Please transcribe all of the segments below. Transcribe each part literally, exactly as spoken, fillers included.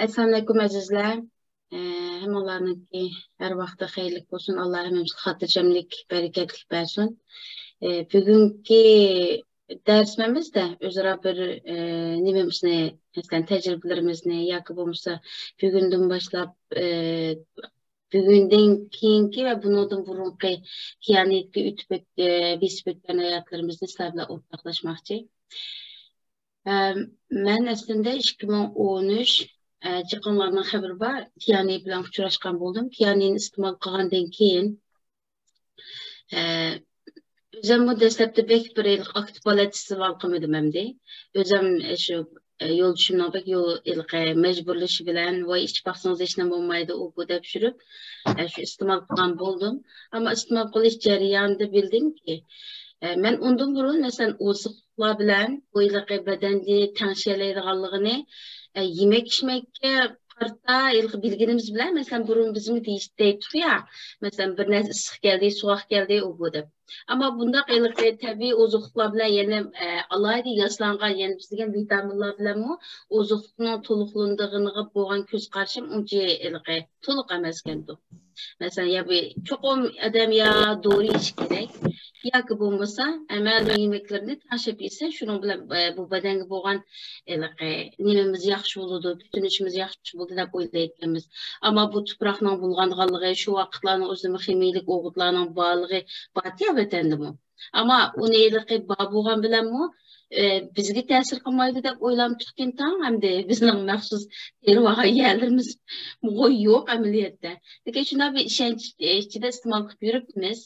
ئەسسالامۇئەلەيكۇم ئەزىزلەر. ئە، ھەممىڭلارنىڭكى ھەر ۋاقتى خەيرلىك بولسۇن. ئاللا ھەممىمىزگە خاتىرجەملىك، بەرىكەتلىك بەرسۇن. ئە، بۈگۈنكى دەرسىمىزدە ئۆزئارا بىر، ئە، نېمىمىزنى، مەسىلەن، تەجرىبىلىرىمىزنى ياكى بولمىسا بۈگۈندىن باشلاپ، ئە، بۈگۈندىن كېيىنكى ۋە بۇنىڭدىن بۇرۇنقى كىيانىيەتكە ئۆتۈپ ئۆت-، ئە، بېسىپ ئۆتكەن ھاياتلىرىمىزنى سىلەر بىلەن ئورتاقلاشماقچى. ئە، مەن ئەسلىندە ئىككى مىڭ ئون ئۈچ، ئە، جىقىڭلارنىڭ خەۋىرى بار، كىيانى بىلەن ئۇچراشقان بولدۇم. كىيانىنى ئىستېمال قىلغاندىن كېيىن، ئە، ئۆزۈممۇ دەسلەپتە بەك بىر ھېلىقى ئاكتىپ ھالەتتە ئىستېمال قىلمىدىم ئەمدى. ئۆزۈم، ئە، شۇ، ئە، يولدىشىمنىڭ بەك يو-، ھېلىقى مەجبۇرلىشى بىلەن، ۋاي، ئىچىپ باقسىڭىز ھېچنېمە بولمايدۇ، ئۇ بۇ دەپ يۈرۈپ، ئە، شۇ ئىستېمال قىلغان بولدۇم. ئەمما ئىستېمال قىلىش جەريانىدا بىلدىمكى، ئە، مەن ئۇندىن بۇرۇن، مەسىلەن، ئوزۇقلۇقلار بىلەن بۇ ھېلىقى بەدەننى تەڭشىيەلەيدىغانلىقىنى، ئە، يېمەك-ئىچمەككە قارىتا ھېلىقى بىلگىنىمىز بىلەن، مەسىلەن، بۇرۇن بىزمۇ دېيىش-، دەيتتۇق يا، مەسىلەن، بىر نەرسە ئىسسىق كەلدى، سوغۇق كەلدى، ئۇ بۇ دەپ. ئەمما بۇنداق ھېلىقى تەبىئىي ئوزۇقلۇقلار بىلەن يەنە، ئە، ئالاھىدە ياسالغان، يەنە بىز دېگەن ۋىتامىنلار بىلەنمۇ ئوزۇقلۇقنىڭ تولۇقلىنىدىغىنىغا بولغان كۆز قارىشىم ئۇنچە ھېلىقى تولۇق ئەمەسكەندۇ. مەسىلەن، يا بىر چوقۇم ئادەم يا دورا يېيىشى كېرەك، ياكى بولمىسا، ئە، مەلۇم يېمەكلىرىنى تەڭشەپ يېسە، شۇنىڭ بىلەن، ئە، بۇ بەدەنگە بولغان ھېلىقى نېمىمىز ياخشى بولىدۇ، پۈتۈنۈشىمىز ياخشى بولىدۇ دەپ ئويلايدىكەنمىز. ئەمما بۇ تۇپراقنىڭ بۇلغانغانلىقى، شۇ ۋاقىتلارنىڭ ئۆزىدىمۇ خىمىيىلىك ئوغۇتلارنىڭ بارلىقى بارتى يا ۋەتەندىمۇ. ئەمما ئۇنى ھېلىقى بار بولغان بىلەنمۇ، ئە، بىزگە تەسىر قىلمايدۇ دەپ ئويلامتۇقكىن تاڭ، ئەمدى بىزنىڭ مەخسۇس تېرىۋالغان يەرلىرىمىز يوق ئەمەلىيەتتە. لېكىن شۇنداق بىر ئىشەنچ ئىچىدە ئىستېمال قىلىپ يۈرۈپتىمىز.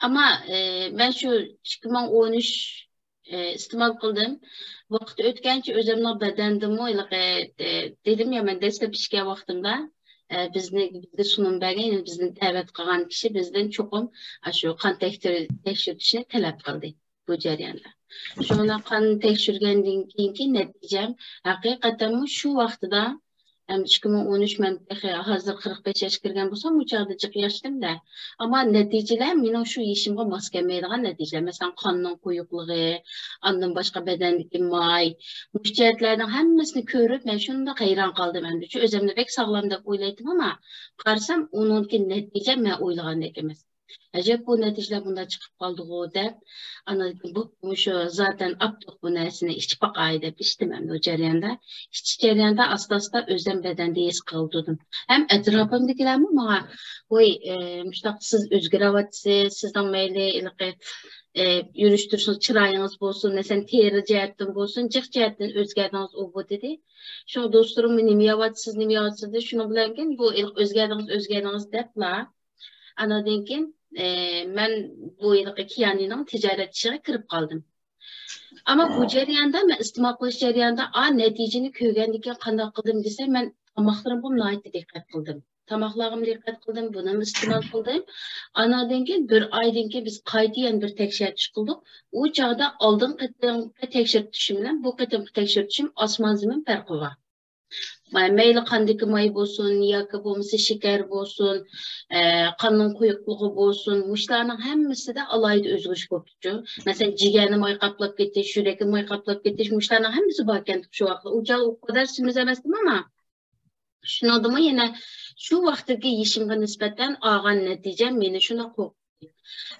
ئەمما، ئە، مەن شۇ ئىككى مىڭ ئون ئۈچ، ئە، ئىستېمال قىلدىم. ۋاقىت ئۆتكەنچە ئۆزۈمنىڭ بەدەندىمۇ ھېلىقى، ئە، دېدىم يا، مەن دەسلەپ ئىچكەن ۋاقتىمدا، ئە، بىزنى، بىزگە سۇنۇم بەرگەن، يەنى بىزنى دەۋەت قىلغان كىشى بىزدىن چوقۇم ئاشۇ قان تەكشۈر-، تەكشۈرتۈشنى تەلەپ قىلدى بۇ جەرياندا. شۇڭا قان تەكشۈرگەندىن كېيىنكى نەتىجەم ھەقىقەتەنمۇ شۇ ۋاقتىدا، ئەمدى ئىككى مىڭ ئون ئۈچ، مەن تېخى ھازىر قىرىق بەش ياشقا كىرگەن بولسام، ئۇ چاغدا جىق ياشتىم-دە. ئەمما نەتىجىلەر مېنىڭ شۇ يېشىمغا ماس كەلمەيدىغان نەتىجىلەر. مەسىلەن، قاننىڭ قويۇقلۇقى، ئاندىن باشقا بەدەندىكى ماي، مۇشۇ جەھەتلەرنىڭ ھەممىسىنى كۆرۈپ، مەن شۇنداق ھەيران قالدىم ئەمدى. شۇ ئۆزۈمنى بەك ساغلام دەپ ئويلايتتىم، ئەمما قارىسام، ئۇنىڭدىكى نەتىجە مەن ئويلىغاندەك ئەمەس. ئەجەب، بۇ نەتىجىلەر بۇنداق چىقىپ قالدىغۇ دەپ، ئاندىن بۇ، مۇشۇ زاتەن ئاپتۇق بۇ نەرسىنى ئىچىپ باقاي دەپ ئىچتىم ئەمدى ئۇ جەرياندا. ئىچىش جەريانىدا ئاستا-ئاستا ئۆزۈم بەدەندە ھېس قىلدىم. ھەم ئەتراپىمدىكىلەرمۇ ماڭا، ۋوي، ئە، مۇشۇنداق سىز ئۆزگىرىۋاتىسىز، سىزنىڭ مەيلى ھېلىقى، ئە، يۈرۈش تۇرۇشىڭىز، چىرايىڭىز بولسۇن، مەسىلەن، تېرە جەھەتتىن بولسۇن، جىق جەھەتتىن ئۆزگەردىڭىز ئۇ بۇ دېدى. شۇڭا دوستلىرىم نېمە يەۋاتىسىز، نېمە يەۋاتىسىز دېدى. شۇنىڭ بىلەن كېيىن بۇ ھېلىقى ئۆزگەردىڭىز، ئۆزگەردىڭىز دەپلا ئانىڭدىن كېيىن، ئە، مەن بۇ ھېلىقى كىيانىنىڭ تىجارەت ئىشىغا كىرىپ قالدىم. ئەمما بۇ جەرياندا، مەن ئىستېمال قىلىش جەريانىدا، ئا، نەتىجىنى كۆرگەندىن كېيىن قانداق قىلدىم دېسە، مەن تاماقلىرىمغا ناھايىتى دىققەت قىلدىم. تاماقلارغىمۇ دىققەت قىلدىم، بۇنىمۇ ئىستېمال قىلدىم. ئاناندىن كېيىن بىر ئايدىن كېيىن بىز قايتا يەنە بىر تەكشۈرتۈش قىلدۇق. ئۇ چاغدا ئالدىنقى قېتىمقى تەكشۈرتۈشۈم بىلەن بۇ قېتىمقى تەكشۈرتۈشۈم ئاسمان زېمىن پەرقى بار. مەيلى قاندىكى ماي بولسۇن ياكى بولمىسا شېكەر بولسۇن، ئە، قاننىڭ قويۇقلۇقى بولسۇن، مۇشۇلارنىڭ ھەممىسىدە ئالاھىدە ئۆزگىرىش بولۇپتۇ. مەسىلەن، جىگەرنى ماي قاپلاپ كېتىش، يۈرەكنى ماي قاپلاپ كېتىش، مۇشۇلارنىڭ ھەممىسى باركەن شۇ ۋاقىتتا. ئۇ چاغ ئۇ قەدەر سېمىز ئەمەستىم، ئەمما شۇنىڭدىمۇ يەنە شۇ ۋاقىتتىكى يېشىمغا نىسبەتەن ئالغان نەتىجەم مېنى شۇنداق قورقۇتتى.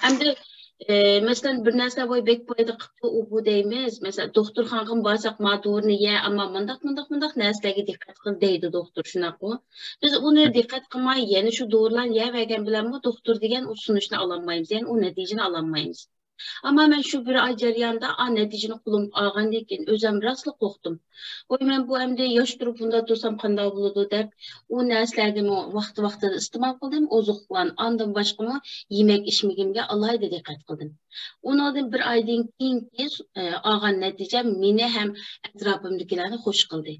ئەمدى، ئى، مەسىلەن، بىر نەرسە، ۋاي، بەك پايدا قىپتۇ، ئۇ، بۇ دەيمىز. مەسىلەن، دوختۇرخانىغىمۇ بارساق، ما دورىنى يە، ئەمما مۇنداق، مۇنداق، مۇنداق نەرسىلەرگە دىققەت قىل دەيدۇ دوختۇر، شۇنداققۇ؟ بىز ئۇنى دىققەت قىلماي، يەنە شۇ دورىلارنى يەۋەرگەن بىلەنمۇ دوختۇر دېگەن ئۇ سۇنۇشنى ئالالمايمىز، يەنى ئۇ نەتىجىنى ئالالمايمىز. ئەمما مەن شۇ بىر ئاي جەريانىدا ئا نەتىجىنى قولۇمغا ئالغاندىن كېيىن ئۆزۈم راسلا قورقتۇم. ۋوي، مەن بۇ ئەمدى ياش تۇرۇپ بۇنداق تۇرسام قانداق بولىدۇ دەپ، ئۇ نەرسىلەرنىمۇ ۋاقتى-ۋاقتىدا ئىستېمال قىلدىم. ئوزۇقلۇقلارنى ئاندىن باشقىمۇ يېمەك-ئىچمىكىمگە ئالاھىدە دىققەت قىلدىم. ئۇنىڭدىن بىر ئايدىن كېيىنكى، ئە، ئالغان نەتىجەم مېنى ھەم ئەتراپىمدىكىلەرنى خۇش قىلدى.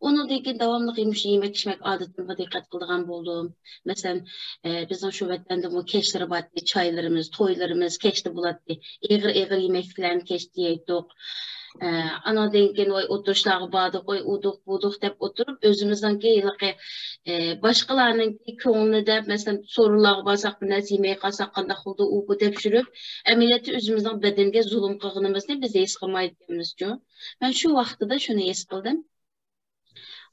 ئۇنىڭدىن كېيىن داۋاملىق مۇشۇ يېمەك-ئىچمەك ئادىتىمگە دىققەت قىلىدىغان بولدۇم. مەسىلەن، ئە، بىزنىڭ شۇ ۋەتەندىمۇ كەچلىرى بارتتى، چايلىرىمىز، تويلىرىمىز كەچتە بولاتتى. ئېغىر-ئېغىر يېمەكلىكلەرنى كەچتە يەيتتۇق. ئە، ئاناندىن كېيىن ۋاي ئولتۇرۇشلارغا باردۇق، ۋاي ئۇدۇق، بۇدۇق دەپ ئولتۇرۇپ، ئۆزىمىزنىڭكى ھېلىقى، ئە، باشقىلارنىڭكى كۆڭلىنى دەپ، مەسىلەن، سورۇنلارغا بارساق، بىر نەرسە يېمەي قالساق قانداق قىلىدۇ، ئۇ، بۇ دەپ يۈرۈپ، ئەمەلىيەتتە ئۆزىمىزنىڭ بەدىنىگە زۇلۇم قىلغىنىمىزنى بىز ھېس قىلمايدىكەنمىزچۇ. مەن شۇ ۋاقتىدا شۇنى ھېس قىلدىم.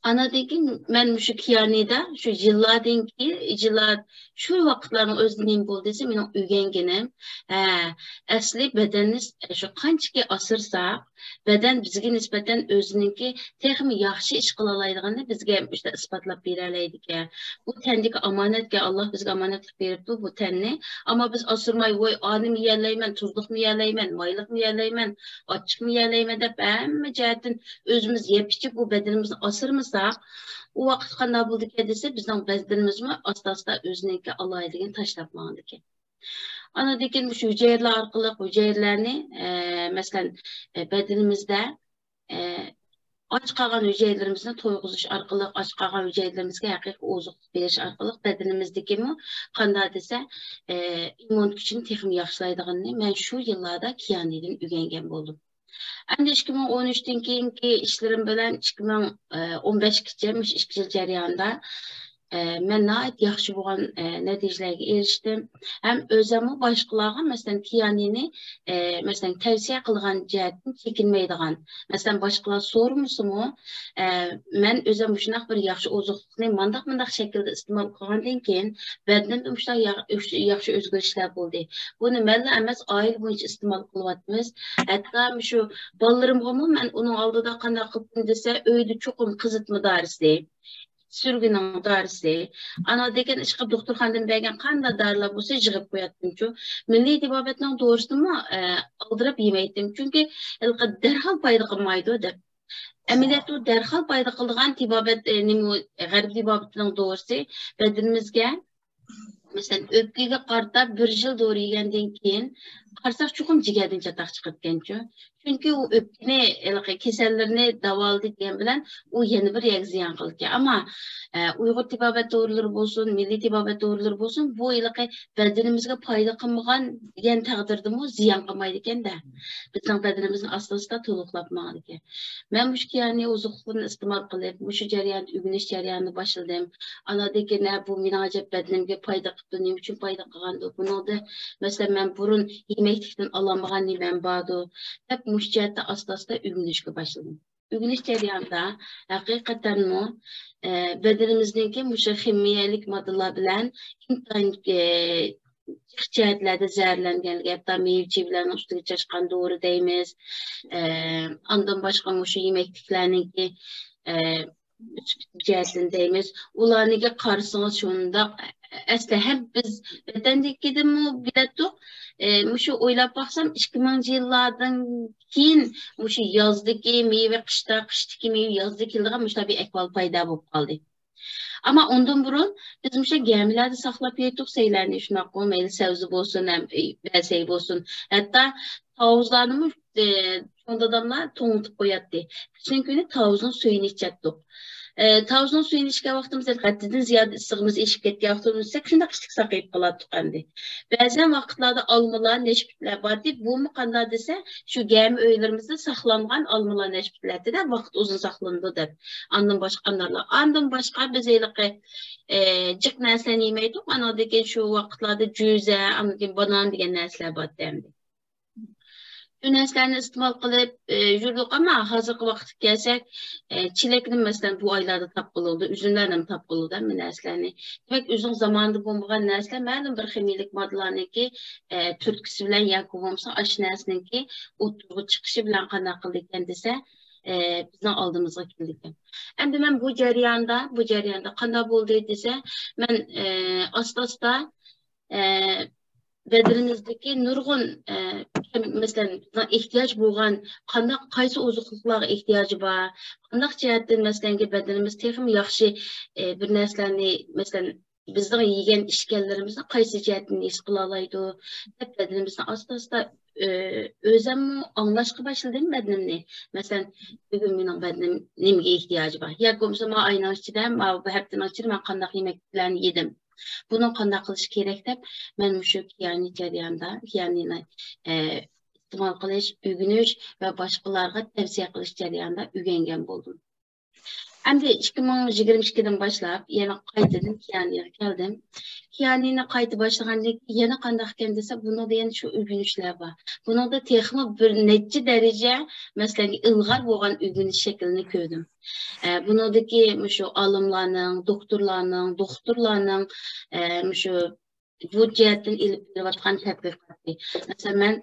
ئانادىن كېيىن مەن مۇشۇ كىيانىدا شۇ يىللاردىن كېيىن، يىللار، شۇ ۋاقىتلارنىڭ ئۆزىدە نېمە بولدى دېسە، مېنىڭ ئۆگەنگىنىم، ھە، ئەسلى بەدەننى شۇ قانچىكى ئاسرىساق، بەدەن بىزگە نىسبەتەن ئۆزىنىڭكى تېخىمۇ ياخشى ئىش قىلالايدىغىنىنى بىزگە مۇشۇنداق ئىسپاتلاپ بېرەلەيدىكەن. بۇ تەندىكى ئامانەتكەن، ئاللا بىزگە ئامانەتلىك بېرىپتۇ بۇ تەننى. ئەمما بىز ئاسرىماي، ۋاي، ئانىمۇ يېيەلەيمەن، تۇزلۇقمۇ يېيەلەيمەن، مايلىقمۇ يېيەلەيمەن، ئاچچىقمۇ يېيەلەيمەن دەپ ھەممە جەھەتتىن ئۆزىمىز يەپ ئىچىپ، بۇ بەدىنىمىزنى ئاسرىمىساق، ئۇ ۋاقىت قانداق بولىدىكەن دېسە، بىزنىڭ بەدىنىمىزمۇ ئاستا-ئاستا ئۆزىنىڭكى ئالاھىدىلىكىنى تاشلاپ ماڭىدىكەن. ئاندىن كېيىن مۇشۇ ھۈجەيرىلەر ئارقىلىق ھۈجەيرىلەرنى، ئە، مەسىلەن، ئە، بەدىنىمىزدە، ئە، ئاچ قالغان ھۈجەيرىلىرىمىزنى تويغۇزۇش ئارقىلىق، ئاچ قالغان ھۈجەيرىلىرىمىزگە ھەقىقىي ئوزۇقلۇق بېرىش ئارقىلىق بەدىنىمىزدىكىمۇ قانداق دېسە، ئە، ئىممۇن كۈچىنى تېخىمۇ ياخشىلايدىغىنىنى مەن شۇ يىللاردا كىيانىدىن ئۆگەنگەن بولدۇم. ئەمدى ئىككى مىڭ ئون ئۈچتىن كېيىنكى ئىشلىرىم بىلەن ئىككى مىڭ ئون بەشكىچە، مۇشۇ ئىككى يىل جەريانىدا، ئە، مەن ناھايىتى ياخشى بولغان، ئە، نەتىجىلەرگە ئېرىشتىم. ھەم ئۆزۈممۇ باشقىلارغا، مەسىلەن، كىيانىنى، ئە، مەسىلەن، تەۋسىيە قىلغان جەھەتتىن چېكىنمەيدىغان، مەسىلەن، باشقىلار سورىمىسىمۇ، ئە، مەن ئۆزۈم مۇشۇنداق بىر ياخشى ئوزۇقلۇقنى مانداق، مانداق شەكىلدە ئىستېمال قىلغاندىن كېيىن، بەدىنىمدە مۇشۇنداق يا-، ياخشى ئۆزگىرىشلەر بولدى. بۇنى مەنلا ئەمەس، ئائىلە بويىچە ئىستېمال قىلىۋاتىمىز. ھەتتا مۇشۇ بالىلىرىمغىمۇ مەن ئۇنىڭ ئالدىدا قانداق قىلدىم دېسە، ئۆيدە چوقۇم قىزىتما دارىسى، سۈرگۈننىڭ دارىسى، ئاندىن كېيىن ئىشقىلىپ دوختۇرخانىدىن بەرگەن قانداق دارىلار بولسا يىغىپ قوياتتىمچۇ. مىللىي تېبابەتنىڭ دورىسىنىمۇ، ئە، ئالدىراپ يېمەيتتىم. چۈنكى ھېلىقى دەرھال پايدا قىلمايدۇ دەپ. ئەمەلىيەتتە ئۇ دەرھال پايدا قىلىدىغان تېبابەت، ئە، نېمە، غەرب تېبابىتىنىڭ دورىسى بەدىنىمىزگە، مەسىلەن، ئۆپكىگە قارىتا بىر يىل دورا يېگەندىن كېيىن قارىساق، چوقۇم جىگەردىن چاتاق چىقىدىكەنچۇ. چۈنكى ئۇ ئۆپكىنى، ھېلىقى كېسەللىرىنى داۋالىدى دېگەن بىلەن ئۇ يەنە بىر يەرگە زىيان قىلىدىكەن. ئەمما، ئە، ئۇيغۇر تېبابەت دورىلىرى بولسۇن، مىللىي تېبابەت دورىلىرى بولسۇن، بۇ ھېلىقى بەدىنىمىزگە پايدا قىلمىغان دېگەن تەقدىردىمۇ زىيان قىلمايدىكەن-دە. بىزنىڭ بەدىنىمىزنى ئاستا-ئاستا تولۇقلاپ ماڭىدىكەن. مەن مۇشۇ كىيانى ئوزۇقلۇقنى ئىستېمال قىلىپ، مۇشۇ جەرياندا ئۆگىنىش جەريانىنى باشلىدىم. ئاناندىن كېيىن، ھە، بۇ مېنىڭ ئەجەب بەدىنىمگە پايدا قىپتۇ، نېمە ئۈچۈن پايدا قىلغاندۇ؟ بۇنىڭدا، مەسىلەن، مەن بۇرۇن يېمەكلىكتىن ئالالمىغان نېمەم باردۇ، دەپ مۇشۇ جەھەتتە ئاستا-ئاستا ئۆگىنىشكە باشلىدىم. ئۆگىنىش جەريانىدا ھەقىقەتەنمۇ، ئە، بەدىنىمىزنىڭكى مۇشۇ خىمىيەلىك ماددىلار بىلەن ئىنتايىن، ئە، جىق جەھەتلەردە زەھەرلەنگەنلىكى، ھەتتا مېۋە-چېۋىلەرنىڭ ئۈستىگە چاچقان دورا دەيمىز. ئە، ئاندىن باشقا مۇشۇ يېمەكلىكلەرنىڭكى، ئە، جەھەتتىن دەيمىز. ئۇلارنىڭكى قارىسىڭىز شۇنداق، ئەسلى ھەم بىز ۋەتەندىكىدىنمۇ بىلەتتۇق. ئە، مۇشۇ ئويلاپ باقسام، ئىككى مىڭىنچى يىللاردىن كېيىن مۇشۇ يازدىكى مېۋە قىشتا، قىشتىكى مېۋە يازدا كېلىدىغان مۇشۇنداق بىر ئەھۋال پەيدا بولۇپ قالدى. ئەمما ئۇندىن بۇرۇن بىز مۇشۇ گەمىلەردە ساقلاپ يەيتتۇق سەيلەرنى، شۇنداققۇ، مەيلى سەۋزە بولسۇن، ھەم، ئە، سەي بولسۇن. ھەتتا تاۋۇزلارنىمۇ، ئە، چوڭ داداملار توڭلىتىپ قوياتتى. قىشنىڭ كۈنى تاۋۇزنىڭ سۈيىنى ئىچەتتۇق. ئە، تاۋۇزنىڭ سۈيىنى ئىچكەن ۋاقتىمىزدا ھەددىدىن زىيادە ئىسسىقىمىز ئېشىپ كەتكەن ۋاقتىمىزدا شۇنداق ئىسسىق ساقىيىپ قالاتتۇق ئەمدى. بەزەن ۋاقىتلاردا ئالمىلار، نەشپۈتلەر بارتى، بۇمۇ قانداق دېسە، شۇ گەمە ئۆيلىرىمىزدە ساقلانغان ئالمىلار، نەشپۈتلەردە ۋاقىت ئۇزۇن ساقلىنىدۇ دەپ. ئاندىن باشقا قانداقلار؟ ئاندىن باشقا بىز ھېلىقى، ئە، جىق نەرسىلەرنى يېمەيتتۇق. ئاندىن كېيىن شۇ ۋاقىتلاردا جۈزە، ئاندىن كېيىن بانان دېگەن نەرسىلەر بارتى ئەمدى. شۇ نەرسىلەرنى ئىستېمال قىلىپ، ئە، يۈردۇق، ئەمما ھازىرقى ۋاقىتقا كەلسەك، ئە، چېلەكنى، مەسىلەن، بۇ ئايلاردا تاپقىلى بولىدۇ، ئۈزۈملەرنىمۇ تاپقىلى بولىدۇ، ھەممە نەرسىلەرنى. دېمەك، ئۆزىنىڭ زامانىدا بولمىغان نەرسىلەر مەلۇم بىر خىمىيەلىك ماددىلارنىڭكى، ئە، تۈرتكىسى بىلەن ياكى بولمىسا ئاشۇ نەرسىنىڭكى ئوتتۇرىغا چىقىشى بىلەن قانداق قىلىدىكەن دېسە، ئە، بىزنىڭ ئالدىمىزغا كېلىدىكەن. ئەمدى مەن بۇ جەرياندا، بۇ جەرياندا قانداق بولدى دېسە، مەن، ئە، ئاستا-ئاستا، ئە، بەدىنىمىزدىكى نۇرغۇن، ئە، كەم-، مەسىلەن، بىزنىڭ ئېھتىياج بولغان قانداق، قايسى ئوزۇقلۇقلارغا ئېھتىياجى بار، قانداق جەھەتتىن، مەسىلەنكى، بەدىنىمىز تېخىمۇ ياخشى، ئە، بىر نەرسىلەرنى، مەسىلەن، بىزنىڭ يېگەن ئىچكەنلىرىمىزنى قايسى جەھەتتىن ھېس قىلالايدۇ، دەپ بەدىنىمىزنى ئاستا-ئاستا، ئە، ئۆزەممۇ ئاڭلاشقا باشلىدىم بەدىنىمنى. مەسىلەن، بۈگۈن مېنىڭ بەدىنىم نېمىگە ئېھتىياجى بار؟ ياكى بولمىسا، ما ئاينىڭ ئىچىدە، ما بۇ ھەپتىنىڭ ئىچىدە مەن قانداق يېمەكلىكلەرنى يېدىم؟ بۇنى قانداق قىلىش كېرەك دەپ، مەن مۇشۇ كىيانى جەريانىدا، كىيانىنى، ئە، ئىستېمال قىلىش، ئۆگىنىش ۋە باشقىلارغا تەۋسىيە قىلىش جەريانىدا ئۆگەنگەن بولدۇم. ئەمدى ئىككى مىڭ يىگىرمە ئىككىدىن باشلاپ يەنە قايتىدىن كىيانىغا كەلدىم. كىيانىنى قايتا باشلىغاندىن كېيىن يەنە قانداق ئىكەن دېسە، بۇنىڭدا يەنە شۇ ئۆگىنىشلەر بار. بۇنىڭدا تېخىمۇ بىر نەچچە دەرىجە، مەسىلەن، ئىلغار بولغان ئۆگىنىش شەكلىنى كۆردۈم. ئە، بۇنىڭدىكى مۇشۇ ئالىملارنىڭ، دوكتورلارنىڭ، دوختۇرلارنىڭ، ئە، مۇشۇ بۇ جەھەتتىن ئېلىپ بېرىۋاتقان تەتقىقاتى. مەسىلەن، مەن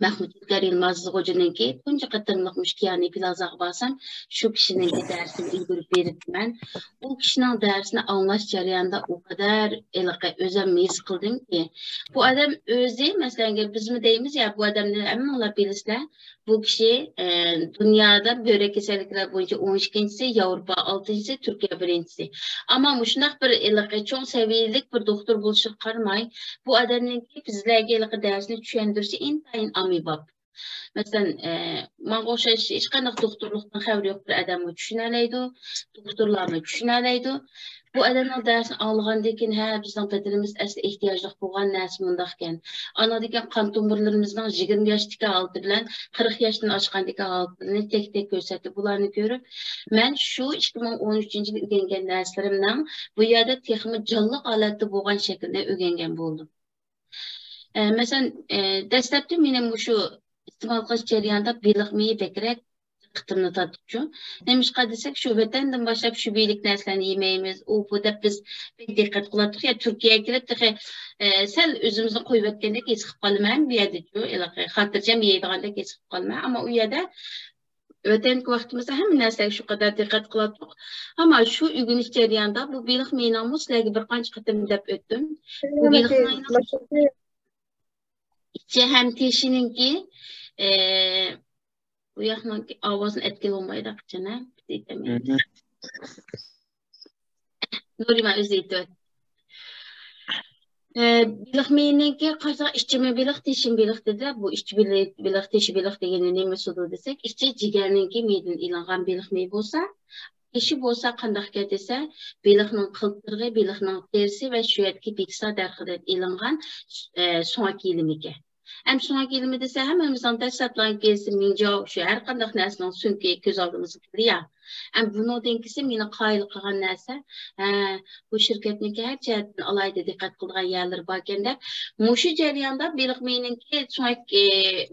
مەخمۇت ئىلگەر يىلماز خوجىنىڭكى تۇنجى قېتىملىق مۇشۇ كىيانى پلازاغا بارسام، شۇ كىشىنىڭكى دەرسىنى ئۈلگۈرۈپ بېرىپتىمەن. ئۇ كىشىنىڭ دەرسىنى ئاڭلاش جەريانىدا ئۇ قەدەر ھېلىقى ئۆزۈم ھېس قىلدىمكى، بۇ ئادەم ئۆزى، مەسىلەن، بىزمۇ دەيمىز يا، بۇ ئادەمنى ھەممىڭلار بىلىسىلەر، بۇ كىشى، ئە، دۇنيادا بۆرەك كېسەللىكلەر بويىچە ئون ئىككىنچىسى، ياۋروپا ئالتىنچىسى، تۈركىيە بىرىنچىسى. ئەمما مۇشۇنداق بىر ھېلىقى چوڭ سەۋىيەلىك بىر دوختۇر بولۇشىغا قارىماي، بۇ ئادەمنىڭكى بىزلەرگە ھېلىقى دەرسنى چۈشەندۈرۈشى ئىنتايىن ئامىباب. مەسىلەن، ئە، ماڭا ئوخشاش ھېچقانداق دوختۇرلۇقتىن خەۋىرى يوق بىر ئادەممۇ چۈشىنەلەيدۇ، دوختۇرلارمۇ چۈشىنەلەيدۇ. بۇ ئادەمنىڭ دەرسىنى ئاڭلىغاندىن كېيىن، ھە، بىزنىڭ بەدىنىمىز ئەسلى ئېھتىياجلىق بولغان نەرسە مۇنداقكەن. ئاندىن كېيىن قان تومۇرلىرىمىزنىڭ يىگىرمە ياشتىكى ھالىتى بىلەن قىرىق ياشتىن ئاشقاندىكى ھالىتىنى تەك-تەك كۆرسەتتى. بۇلارنى كۆرۈپ، مەن شۇ ئىككى مىڭ ئون ئۈچىنچى يىلى ئۆگەنگەن نەرسىلىرىمنىڭ بۇ يەردە تېخىمۇ جانلىق ھالەتتە بولغان شەكلىنى ئۆگەنگەن بولدۇم. ئە، مەسىلەن، ئە، دەسلەپتە مېنىڭ مۇشۇ ئىستېمال قىلىش جەريانىدا بېلىق مېيى بەكرەك دىققىتىمنى تارتىپتۇ. نېمىشقا دېسەك، شۇ ۋەتەندىن باشلاپ شۇ بېلىك نەرسىلەرنى يېمەيمىز، ئۇ، بۇ دەپ بىز بەك دىققەت قىلاتتۇق. يا تۈركىيەگە كېلىپ تېخى، ئە، سەل ئۆزىمىزنى قويۇۋەتكەندەك ھېس قىلىپ قالىمەن بۇ يەردىچۇ، ھېلىقى خاتىرجەم يەيدىغاندەك ھېس قىلىپ قالىمەن. ئەمما ئۇ يەردە ۋەتەندىكى ۋاقتىمىزدا ھەممە نەرسىگە شۇ قەدەر دىققەت قىلاتتۇق. ئەمما شۇ ئۆگىنىش جەريانىدا بۇ بېلىق مېيىنىڭمۇ سىلەرگە بىر قانچە قېتىم دەپ ئۆتتۈم. بۇ بېلىق مېيىنىڭ ئىچى ھەم تېشىنىڭكى، ئە، بۇ ياقنىڭكى ئاۋازىنى ئەتكىلى بولمايدۇ قىچىنە. نۇرىما ئۆزى ئېيتىۋەت. ئە، بېلىق مېيىنىڭكى قارىساق، ئىچىمۇ بېلىق، تېشىمۇ بېلىق دېدى. بۇ ئىچى بېلىق، بېلىق، تېشى بېلىق دېگىنى نېمە سۇدۇ دېسەك، ئىچى جىگەرنىڭكى مېيىدىن ئېلىنغان بېلىق مېيى بولسا، تېشى بولسا قانداقكەن دېسە، بېلىقنىڭ قىلتىرىقى، بېلىقنىڭ تېرىسى ۋە شۇ يەردىكى بىكسا دەرىخىدىن ئېلىنغان، ئە، سۆڭەك يېلىمىكەن. ئەمدى سۆڭەك يېلىمى دېسە، ھەممىمىزنىڭ دەسلەپلەرنىڭ كېسى مىڭجاۋ، شۇ ھەر قانداق نەرسىنىڭ سۆڭىكى كۆز ئالدىمىزغا كېلىدۇ يا. ئەمدى بۇنىڭدىن كېسى مېنى قايىل قىلغان نەرسە، ھە، بۇ شىركەتنىڭكى ھەر جەھەتتىن ئالاھىدە دىققەت قىلىدىغان يەرلىرى باركەن دەپ، مۇشۇ جەرياندا بېلىق مېيىنىڭكى سۆڭەك، ئە،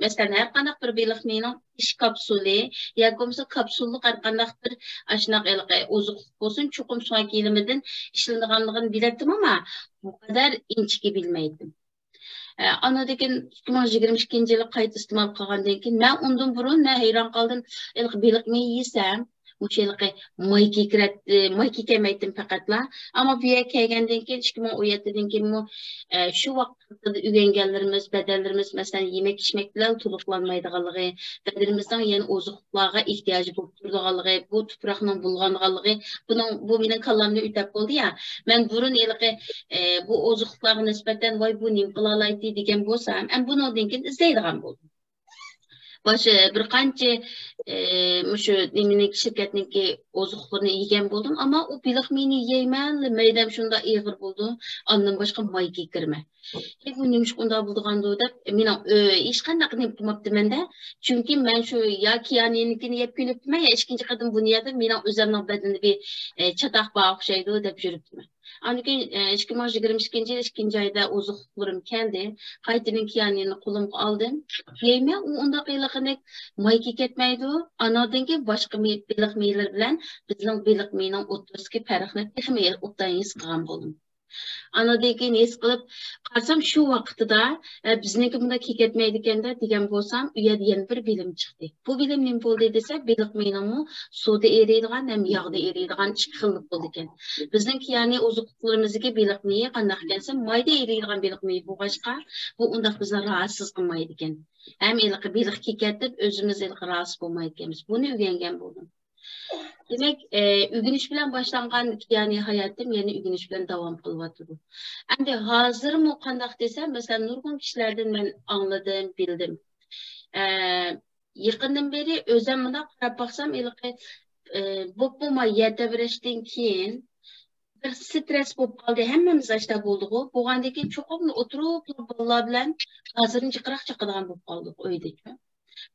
مەسىلەن، ھەر قانداق بىر بېلىق مېيىنىڭ تېشى كاپسۇلى ياكى بولمىسا كاپسۇللۇق ھەر قانداق بىر ئاشۇنداق ھېلىقى ئوزۇقلۇق بولسۇن، چوقۇم سۆڭەك يېلىمىدىن ئىشلىنىدىغانلىقىنى بىلەتتىم، ئەمما بۇ قەدەر ئىنچىكە بىلمەيتتىم. ئە، ئاندىن كېيىن ئىككى مىڭ يىگىرمە ئىككىنچى يىلى قايتا ئىستېمال قىلغاندىن كېيىن، مەن ئۇندىن بۇرۇن مەن ھەيران قالدىم، ھېلىقى بېلىق مېيى يېسەم، مۇشۇ ھېلىقى ماي كېكىرەتتى، ماي كېكەلمەيتتىم پەقەتلا. ئەمما بۇ يەرگە كەلگەندىن كېيىن، ئىككى مىڭ ئون يەتتىدىن كېيىنمۇ، ئە، شۇ ۋاقىتتا ئۆگەنگەنلىرىمىز، بەدەنلىرىمىز، مەسىلەن، يېمەك ئىچمەك بىلەن تولۇقلانمايدىغانلىقى، بەدىنىمىزنىڭ يەنە ئوزۇقلۇقلارغا ئېھتىياجى بولۇپ تۇرىدىغانلىقى، بۇ تۇپراقنىڭ بۇلغانغانلىقى، بۇنىڭ، بۇ مېنىڭ كاللامنى ئۆتەپ بولدى يا. مەن بۇرۇن ھېلىقى، ئە، بۇ ئوزۇقلۇقلارغا نىسبەتەن، ۋاي، بۇ نېمە قىلالايتتى دېگەن بولسام، ئەمدى بۇنىڭدىن كېيىن ئىزدەيدىغان بولدۇم. باشقا بىر قانچە، ئە، مۇشۇ نېمىنىڭكى، شىركەتنىڭكى ئوزۇقلۇقلىرىنى يېگەن بولدۇم، ئەمما ئۇ بېلىق مېيىنى يەيمەنلا، مەيدەم شۇنداق ئېغىر بولىدۇ، ئاندىن باشقا ماي كېكىرمە. ئى، بۇ نېمىشقا ئۇنداق بولىدىغاندۇ دەپ، مېنىڭ، ئۆ، ھېچقانداق نېمە قىلماپتىمەن-دە. چۈنكى مەن شۇ يا كىيانىنىڭكىنى يەپ كۆنۈپتىمەن، يا ئىككىنچى قېتىم بۇنى يەپ، مېنىڭ ئۆزۈمنىڭ بەدىنىدە بىر، ئە، چاتاق بار ئوخشايدۇ دەپ يۈرۈپتىمەن. ئاندىن كېيىن، ئە، ئىككى مىڭ يىگىرمە ئىككىنچى يىل ئىككىنچى ئايدا ئوزۇقلۇقلىرىم كەلدى. قايتىدىن كىيانىنى قولۇمغا ئالدىم. يەيمەن، ئۇ ئۇنداق ھېلىقىدەك ماي كېكەتمەيدۇ. ئانىڭدىن كېيىن باشقا مېي-، بېلىق مېيىلىرى بىلەن بىزنىڭ بېلىق مېيىنىڭ ئوتتۇرىسىدىكى پەرقنى تېخىمۇ ئوبدان ھېس قىلغان بولدۇم. ئانىڭدىن كېيىن ھېس قىلىپ قارىسام، شۇ ۋاقتىدا، ئە، بىزنىڭكى بۇنداق كېكەتمەيدىكەن-دە دېگەن بولسام، ئۇ يەردە يەنە بىر بىلىم چىقتى. بۇ بىلىم نېمە بولدى دېسە، بېلىق مېيىنىڭمۇ سۇدا ئېرىيدىغان ھەم ياغدا ئېرىيدىغان ئىككى خىللىق بولىدىكەن. بىزنىڭ كىيانى ئوزۇقلۇقلىرىمىزدىكى بېلىق مېيى قانداق ئىكەن دېسە، مايدا ئېرىيدىغان بېلىق مېيى بولغاچقا، بۇ ئۇنداق بىزنى راھەتسىز قىلمايدىكەن. ھەم ھېلىقى بېلىق كېكەتتىپ، ئۆزىمىز ھېلىقى راھەتسىز بولمايدىكەنمىز. بۇنى ئۆگەنگەن بولدۇم. دېمەك، ئە، ئۆگىنىش بىلەن باشلانغان كىيانى ھاياتىم يەنە ئۆگىنىش بىلەن داۋام قىلىۋاتىدۇ. ئەمدى ھازىرمۇ قانداق دېسە، مەسىلەن، نۇرغۇن كىشىلەردىن مەن ئاڭلىدىم، بىلدىم. ئە، يېقىندىن بېرى ئۆزۈم مۇنداق قاراپ باقسام، ھېلىقى، ئە، بوپمۇ يەتەۋرەشتىن كېيىن بىر سترېس بولۇپ قالدى. ھەممىمىز ئاشتا بولدىغۇ. بولغاندىن كېيىن چوقۇملا ئولتۇرۇپلا بالىلار بىلەن ھازىرنى جىقراق چاقىدىغان بولۇپ قالدۇق ئۆيدىچۇ.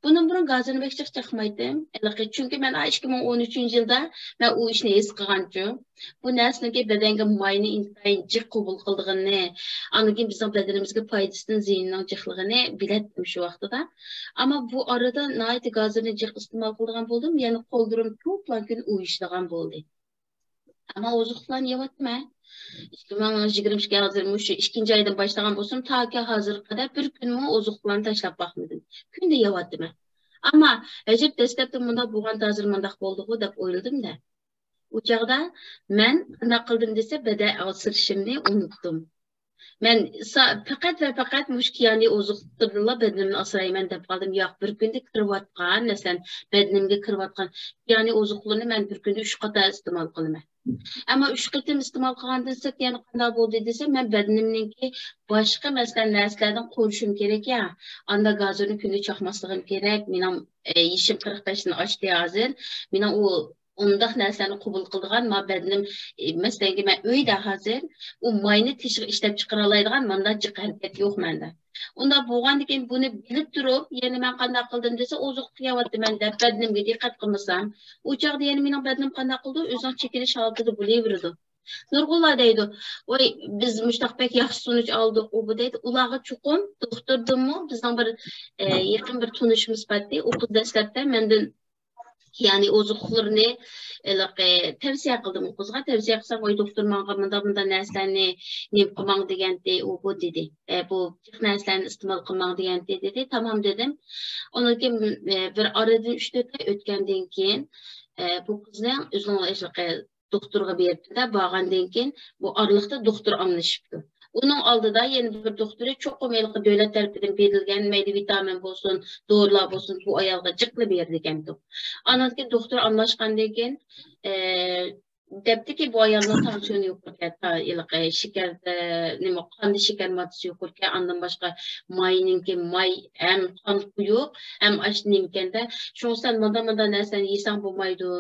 بۇندىن بۇرۇن گازىرنى بەك جىق چاقمايتتىم. ھېلىقى، چۈنكى مەن ئىككى مىڭ ئون ئۈچىنچى يىلدا مەن ئۇ ئىشنى ھېس قىلغانچۇ. بۇ نەرسىنىڭكى بەدەنگە ماينى ئىنتايىن جىق قوبۇل قىلىدىغىنىنى، ئاندىن كېيىن بىزنىڭ بەدىنىمىزگە پايدىسىدىن زىيىنىنىڭ جىقلىقىنى بىلەتتىم شۇ ۋاقتىدا. ئەمما بۇ ئارىدا ناھايىتى گازىرنى جىق ئىستېمال قىلىدىغان بولدۇم، يەنى قوللىرىم توپلان كۈن ئۇۋۇشىدىغان بولدى. ئەمما ئوزۇقلۇقلارنى يەۋاتىمەن. ئىككى مىڭ يىگىرمە ئىككى ھازىر مۇشۇ ئىككىنچى ئايدىن باشلىغان بولسام، تاكى ھازىرغا قەدەر بىر كۈنمۇ ئوزۇقلۇقلارنى تاشلاپ باقمىدىم. كۈندە يەۋاتىمەن. ئەمما ئەجەب دەسلەپتە مۇنداق بولغاندا ھازىر مۇنداق بولدىغۇ دەپ ئويلىدىم-دە. ئۇ چاغدا مەن قانداق قىلدىم دېسە، بەدەن ئاسرىشىمنى ئۇنتتۇم. مەن سا-، پەقەت ۋە پەقەت مۇشۇ كىيانى ئوزۇقلۇقلىرىدىنلا بەدىنىمنى ئاسرايمەن دەپ قالدىم. ياق، بىر كۈندە كىرىۋاتقان، مەسىلەن، بەدىنىمگە كىرىۋاتقان كىيانى ئوزۇقلۇقلىرىنى مەن بىر كۈندە ئۈچ قېتىم ئىستېمال قىلىمەن. ئەمما ئۈچ قېتىم ئىستېمال قىلغاندىن سىرت يەنە قانداق بولدى دېسە، مەن بەدىنىمنىڭكى باشقا، مەسىلەن، نەرسىلەردىن قورۇشۇم كېرەك يا. ئاندا گازىرنى كۈندە چاقماسلىقىم كېرەك. مېنىڭ، ئە، يېشىم قىرىق بەشتىن ئاشتى ھازىر. مېنىڭ ئۇ ئۇنداق نەرسىلەرنى قوبۇل قىلىدىغان ما بەدىنىم، ئى، مەسىلەنكى، مەن ئۆيدە ھازىر ئۇ ماينى تېشىغا ئىشلەپ چىقىرالايدىغان مانداق جىق ھەرىكەت يوق مەندە. ئۇنداق بولغاندىكىن بۇنى بىلىپ تۇرۇپ، يەنە مەن قانداق قىلدىم دېسە، ئوزۇقلۇق يەۋاتىمەن دەپ بەدىنىمگە دىققەت قىلمىسام، ئۇ چاغدا يەنە مېنىڭ بەدىنىم قانداق قىلىدۇ؟ ئۆزىنىڭ چېكىنىش ھالىتىدە بولۇۋېرىدۇ. نۇرغۇنلار دەيدۇ، ۋاي، بىز مۇشتاق بەك ياخشى سۇنۇش ئالدۇق، ئۇ بۇ دەيدۇ. ئۇلارغا چوقۇم دوختۇردىنمۇ، بىزنىڭ بىر، ئە، يېقىن بىر تونۇشىمىز بارتتى. ئۇ قىز دەسلەپتە مەندىن يەنى ئوزۇقلۇقلىرىنى ھېلىقى تەۋسىيە قىلدىم ئۇ قىزغا. تەۋسىيە قىلسام، ۋاي، دوختۇر ماڭا مۇنداق، مۇنداق نەرسىلەرنى نېمە قىلماڭ دېگەنتى، ئۇ بۇ دېدى. ئە، بۇ جىق نەرسىلەرنى ئىستېمال قىلماڭ دېگەنتى دېدى. تامام دېدىم. ئۇنىڭ كېيىن، ئە، بىر ئارىدىن ئۈچ تۆت ئاي ئۆتكەندىن كېيىن، ئە، بۇ قىزنىڭ ئۆزىنىڭ ھېلىقى دوختۇرغا بېرىپتۇ-دە، بارغاندىن كېيىن بۇ ئارىلىقتا دوختۇر ئالمىشىپتۇ. ئۇنىڭ ئالدىدا يەنە بىر دوختۇرى چوقۇم ھېلىقى دۆلەت تەرىپىدىن بېرىلگەن، مەيلى ۋىتامىن بولسۇن، دورىلار بولسۇن، بۇ ئايالغا جىقلا بېرىدىكەنتۇ. ئانان كېيىن دوختۇر ئالماشقاندىن كېيىن، ئە، دەپتىكى، بۇ ئايالنىڭ تانسىيونى يۇقىرىكەن، تا-، ھېلىقى شېكەردە، نېمە، قاندا شېكەر ماددىسى يۇقىرىكەن، ئاندىن باشقا ماينىڭكى، ماي ھەم قان قويۇق، ھەم ئاشۇ نېمىكەندە، شۇڭا سەن مانداق، مانداق نەرسىلەرنى يېسەڭ بولمايدۇ.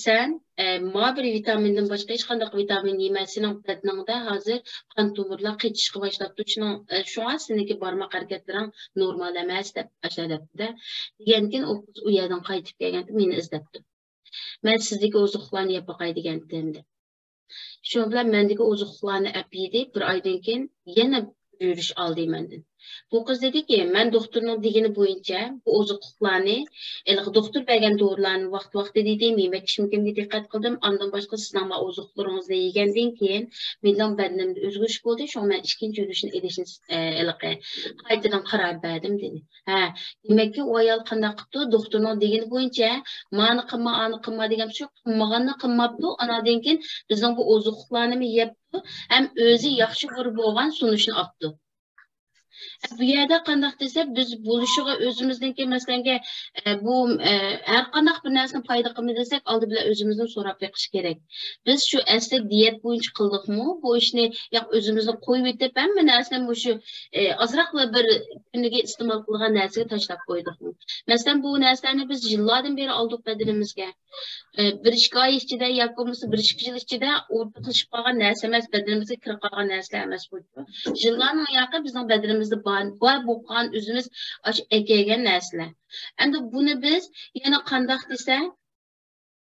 سەن، ئە، ما بىر ۋىتامىندىن باشقا ھېچقانداق ۋىتامىن يېمە، سېنىڭ بەدىنىڭدە ھازىر قان تومۇرلار قېتىشقا باشلاپتۇ، شۇنىڭ، ئە، شۇڭا سېنىڭكى بارماق ھەرىكەتلىرىڭ نورمال ئەمەس، دەپ ئاشۇنداق دەپتۇ-دە. دېگەندىكىن ئۇ قىز ئۇ يەردىن قايتىپ كەلگەنتى، مېنى ئىزدەپتۇ. مەن سىزدىكى ئوزۇقلۇقلارنى يەپ باقاي دېگەنتىم، دەپ. شۇنىڭ بىلەن مەندىكى ئوزۇقلۇقلارنى ئەپ يېدى، بىر ئايدىن كېيىن يەنە بىر يۈرۈش ئالدى مەندىن. بۇ قىز دېدىكى، مەن دوختۇرنىڭ دېگىنى بويىچە بۇ ئوزۇقلۇقلارنى، ھېلىقى دوختۇر بەرگەن دورىلارنى ۋاقتى-ۋاقتىدا يېدىم، يېمەك-ئىچمىكىمگە دىققەت قىلدىم، ئاندىن باشقا سىزنىڭ ما ئوزۇقلۇقلىرىڭىزنى يېگەندىن كېيىن مېنىڭ بەدىنىمدە ئۆزگىرىش بولدى، شۇڭا مەن ئىككىنچى يۈرۈشنى ئېلىشنى، ئە، ھېلىقى قايتىدىن قارار بەردىم، دېدى. ھە، دېمەككى، ئۇ ئايال قانداق قىپتۇ؟ دوختۇرنىڭ دېگىنى بويىچە، مانى قىلما، ئانى قىلما دېگەن شۇ قىلمىغاننى قىلماپتۇ. ئاناندىن كېيىن بىزنىڭ بۇ ئوزۇقلۇقلارنىمۇ يەپتۇ، ھەم ئۆزى ياخشى بىر بولغان سۇنۇشنى ئاپتۇ. بۇ يەردە قانداق دېسە، بىز بولۇشىغا ئۆزىمىزنىڭكى، مەسىلەنگە، ئە، بۇ، ئە، ھەر قانداق بىر نەرسىنى پايدا قىلما دېسەك، ئالدى بىلەن ئۆزىمىزدىن سوراپ بېقىش كېرەك. بىز شۇ ئەسلى دىيەت بويىچە قىلدۇقمۇ بۇ ئىشنى؟ ياق، ئۆزىمىزنى قويۇۋېتىپ، ھەممە نەرسىنى مۇشۇ، ئە، ئازراقلا بىر كۈنىگە ئىستېمال قىلغان نەرسىگە تاشلاپ قويدۇقمۇ؟ مەسىلەن، بۇ نەرسىلەرنى بىز يىللاردىن بېرى ئالدۇق بەدىنىمىزگە. ئە، بىر ئىككى ئاي ئىچىدە ياكى بولمىسا بىر ئىككى يىل ئىچىدە ئورتاقلىشىپ قالغان نەرسە ئەمەس، بەدىنىمىزگە كىرىپ قالغان نەرسىلەر ئەمەس بۇ. يىللارنىڭ ياقى بىزنىڭ بەدىنىمىزدە بار، بار بولغان ئۆزىمىز ئاشۇ ئەكەلگەن نەرسىلەر. ئەمدى بۇنى بىز يەنە قانداق دېسە،